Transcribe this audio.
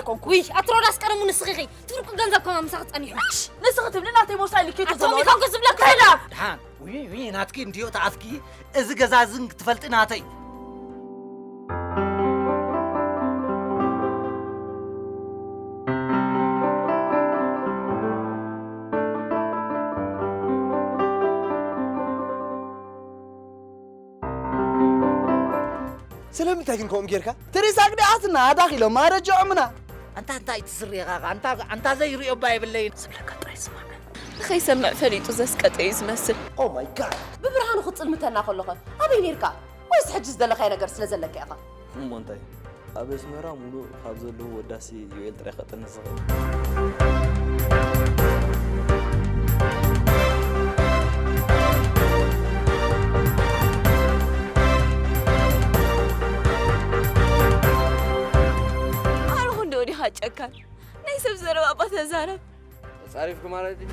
ኮንኩ። ውይ ኣቲ ሮዳስ ቀደሙ ንስኺ ኢኺ። እቲ ፍርቁ ገንዘብ ከማን ምሳኺ ጸኒሑ። እሽ ንስኺ ትብሊ ናተይ ሞሳይ ልኬቱ ኣቲ ሎሚ ዘሎ ኮንኩ ዝብለኪ ዶ? ደሓን ውይ ውይ ናትኪ እንድዮ ተኣፍኪ። እዚ ገዛ እዝን ክትፈልጢ ናተይ። ስለምንታይ ግን ከምኡ ጌርካ? ትሪሳክ ዲኣትና ኣዳኺሎም ኣረጅዖምና። ኣንታ እንታይ ትስሪኻ ኣንታ ኣንታ ዘይሪኦ እባ የብለይን። ዝብለካ ጥራይ ስማዕ። ንኸይሰምዕ ፈሊጡ ዘስቀጠ እዩ ዝመስል። Oh my god። ብብርሃኑ ክትጽልምተና ከሎኸ ኣበይ ኔርካ? ወይስ ሕጂ ዝደለኻዮ ነገር ስለ ዘለካ ኢኻ? እሞ እንታይ? ኣብ ኣስመራ ሙሉእ ካብ ዘለዉ ወዳሲ ዩኤል ጥራይ ከጥንስ ዝኽእል። ዓርኹ እንዶ ዲኻ ጨካን? ናይ ሰብ ዘረባ እባ ተዛረብ። ተጻሪፍኪ ማለት ድዩ?